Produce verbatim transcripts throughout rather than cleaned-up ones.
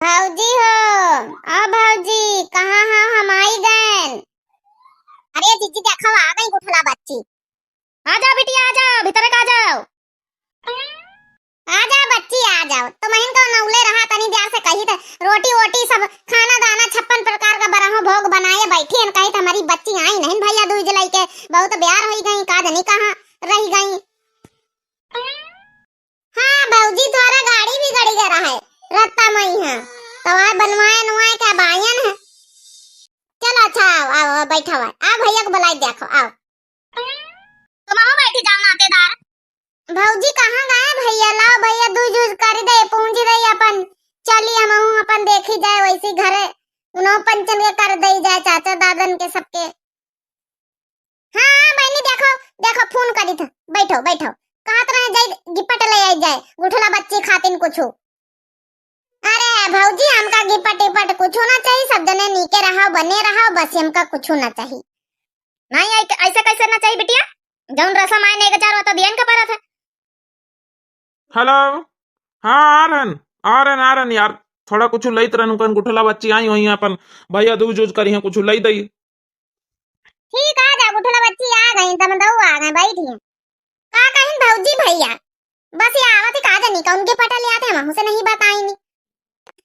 भौजी हो, ओ भौजी, कहाँ हो? हम आई गएन। अरे जीजी, देखो, आ गई गुठला बच्ची। आ जाओ बिटिया, आ जाओ, भीतर का आ जाओ। आ जाओ बच्ची, आ जाओ। तो महीन का नौले रहा, तनी देर से कही त रोटी वोटी सब खाना दाना छप्पन प्रकार का बरहो भोग बनाए बैठी हन, कही त हमारी बच्ची आई नहीं भैया दूज लइके, बहुत ब्यार होई गई, का जनी कहाँ रही गई। हाँ भौजी, तोरा गाड़ी भी गड़ी गया रहा है रत्ता मई है, तो वह बनवाए नुआए के बायन है। चलो अच्छा, आओ, आओ, बैठो, आओ, आओ भैया को बुलाई देखो, आओ। तुम आओ बैठी जाओ नातेदार। भौजी कहाँ गए भैया? लाओ भैया, दूज उज कर दे, पूंजी दे अपन, चली हमहू अपन देखी जाए वैसी घरे, उन्हों पंचन के कर दे जाए, चाचा दादन के सबके। हाँ, हाँ, बहनी, देखो, देखो, फोन करी था। बैठो, बैठो। कहत रहे जाई, गिफ्ट ले आई जाए, गुठला बच्ची खातिन कुछु। अरे भौजी, हमका गिफ्ट इफ्ट कुछु ना चाहिए, सब जने नीके रहो, बने रहो, बस हमका कुछु ना चाहिए। नहीं, ऐ-, ऐसे कैसे ना चाहिए बिटिया? जौन रसम आए ने एक हजार वो तो दियन का परत है। हेलो, हाँ, आ रहन, आ रहन, आ रहन यार, थोड़ा कुछु लइत रहन, उनकन गुठला बच्ची आई हुई हैं, अपन भैया दूज उज करी हैं, कुछु लई दई। ठीक, आ जा, गुठला बच्ची आ गई, दमदऊ आ गए, बैठी हैं। का कहिन भौजी भैया, बस ये आवत ही का जनी कौन के पटा ले आते, हमहू से नहीं बताई नी।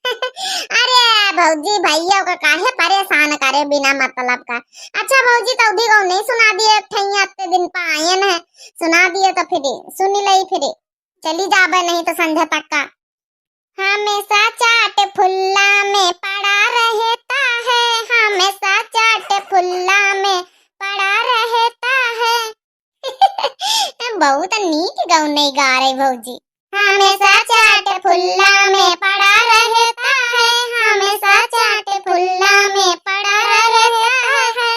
अरे भौजी, भैया का काहे परेशान करे बिना मतलब का। अच्छा भौजी, तो भी गौ नहीं सुना दिए, एक ठैया इतने दिन पा आयन है, सुना दिए तो फिर सुन लई, फिर चली जाबे नहीं तो संझा तक का। हमेशा चाट फुल्ला में पड़ा रहता है, हमेशा चाट फुल्ला में पड़ा रहता है। बहुत नीक गौनई गा रही भौजी। हमेशा चाट फुल्ला में पड़ा रहता है, हमेशा चाट फुल्ला में पड़ा रहता है।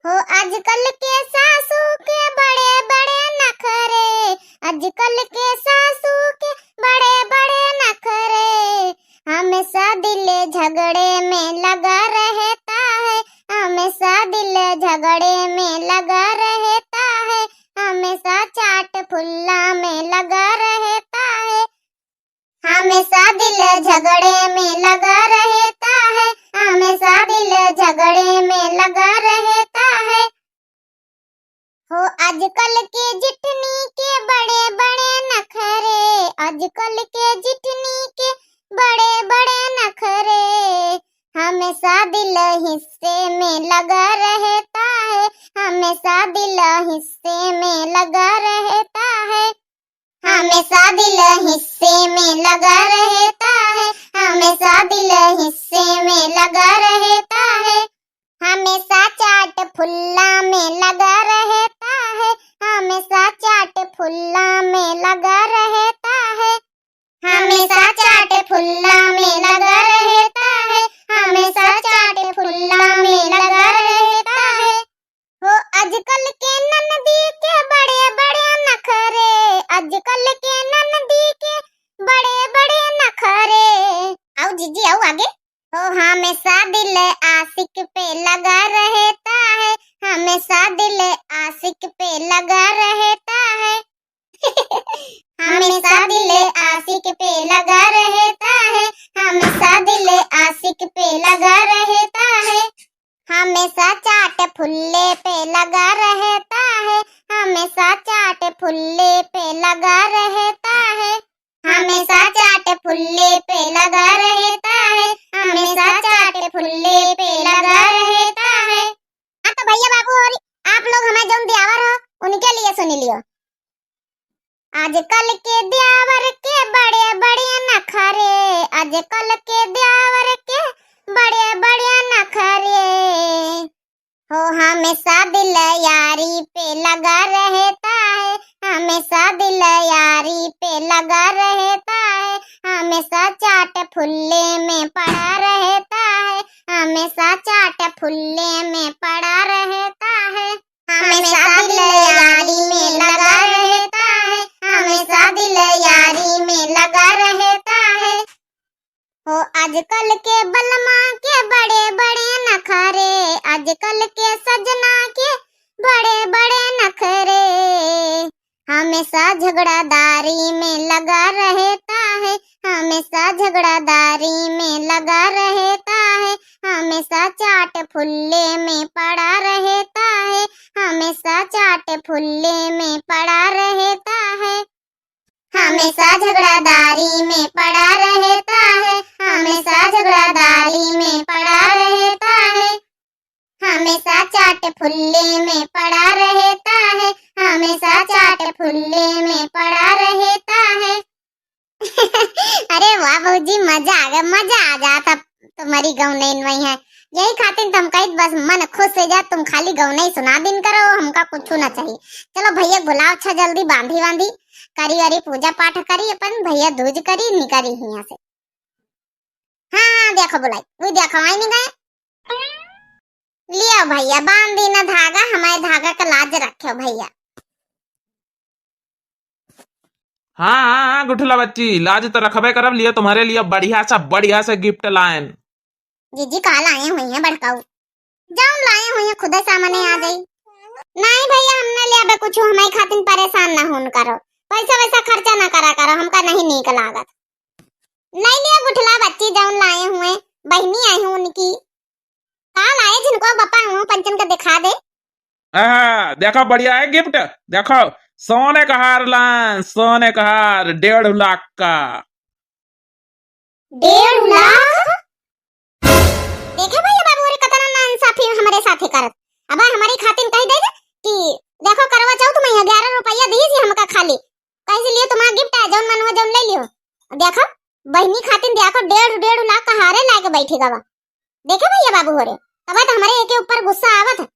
हो आजकल के सासू के बड़े बड़े नखरे, आजकल के सासू के बड़े बड़े नखरे। हमेशा दिल झगड़े में लगा रहता है, हमेशा दिल झगड़े में लगा रहता है, हमेशा चाट फुल्ला में लगा रहता है। हमेशा दिल झगड़े में लगा रहता है, हमेशा दिल झगड़े में लगा रहता है। हो आजकल के जिठनी के बड़े बड़े नखरे, आजकल के जिठनी के बड़े बड़े नखरे। हमेशा दिल हिस्से में लगा रहता है, हमेशा दिल हिस्से में लगा रहता है। हमेशा दिल हिस्से में लगा रहता है, हमेशा दिल हिस्से में लगा रहता है। हमेशा चाट फुल्ला में लगा रहता है, हमेशा चाट फुल्ला में लगा रहता है। हमेशा चाट फुल्ला में लगा रहता है, हमेशा चाट फुल्ला में लगा रहता है। हो आजकल के ननदी के बड़े बड़े नखरे, आजकल के ननदी के बड़े बड़े नखरे। आओ जीजी, आओ आगे। हो हमेशा दिल आशिक पे लगा रहता है, हमेशा दिल आशिक पे लगा रहता है। हमेशा दिल आशिक पे लगा रहता है, हमेशा दिल आशिक पे लगा रहता है। हमेशा चाट फुल्ले पे लगा रहता है, हमेशा चाट फुल्ले पे लगा रहता है। हमेशा चाट फुल्ले पे लगा रहता है, हमेशा चाट फुल्ले पे लगा रहता है। हाँ तो भैया बाबू और आप लोग हमें जौन दियावर हो, उनके लिए सुन लियो। आजकल के दियावर के बड़े बड़े नखरे, आजकल के दियावर के बड़े बड़े नखरे। हो हमेशा दिल यारी पे लगा रहता है, हमेशा दिल यारी पे लगा रहता है। हमेशा चाट फुल्ले में पड़ा रहता है, हमेशा चाट फुल्ले में पड़ा रहता है। हमेशा दिल यारी में लगा रहता है, हमेशा दिल यारी में लगा रहता है। हो आजकल के बलमा के बड़े बड़े नखरे, आजकल के सजना के बड़े बड़े नखरे। हमेशा झगड़ादारी में लगा रहता है, हमेशा झगड़ादारी में लगा रहता है, हमेशा चाट फुल्ले में पड़ा रहता है, हमेशा चाट फुल्ले में पड़ा रहता है। हमेशा झगड़ादारी में पड़ा रहता है, हमेशा झगड़ादारी में पड़ा रहता है, हमेशा चाट फुल्ले में पड़ा रहता है, हमेशा चाट फुल्ले में पड़ा रहता है। अरे वाह भौजी, मजा आ गया, मजा आ जाता तुम्हारी गौनैन में है। यही खातिर तुम कहित बस मन खुश हो जा, तुम खाली गौनई सुना दिन करो, हमका कुछ ना चाहिए। चलो भैया बुलाओ, अच्छा जल्दी बांधी वांधी करी, अरे पूजा पाठ करी, अपन भैया दूज करी, निकरी हियां से। हाँ, हाँ, देखो बुलाई, वो देखो आई नहीं गए। लियो भैया, बांध दी ना धागा, हमारे धागा का लाज रखो भैया। हाँ, हाँ, हाँ, गुठला बच्ची, लाज तो रखबे करब, लियो तुम्हारे लिए बढ़िया सा, बढ़िया सा gift लायन। जीजी, का लाए हुई हैं बड़काऊ? जौन लाए हुई हैं खुदे सामने आ जाई। नहीं भैया, हम ना लेबे कुछ, हमारे खातिर परेशान ना होन करो, पैसा वैसा खर्चा ना करा करो, हमका नहीं नीक लागत। नहीं लियो गुठला बच्ची, जौन लाए हुए, बहिनी आई हूँ उनकी। का लाए जिनको बप्पा हूँ, पंचन का दिखा दे। आहा, देखो बढ़िया है gift, देखो सोने का हार लान, सोने का हार डेढ़ लाख का। डेढ़ लाख? देखे भैया बाबू रे, कतना नाइंसाफी हमरे साथे करत। अब हमरे खातिन कहि दे कि देखो करवा चौथ में ग्यारह रुपया दीजिए हमका खाली, कहे से लियो तुम्हारा gift है, जौन मनवा जौन ले लियो। देखो बहिनी खातिन देखो डेढ़ डेढ़ लाख का हारे लाके बैठी गवा। देखे भैया बाबू हो रे, तब तो हमरे एके ऊपर गुस्सा आवत है।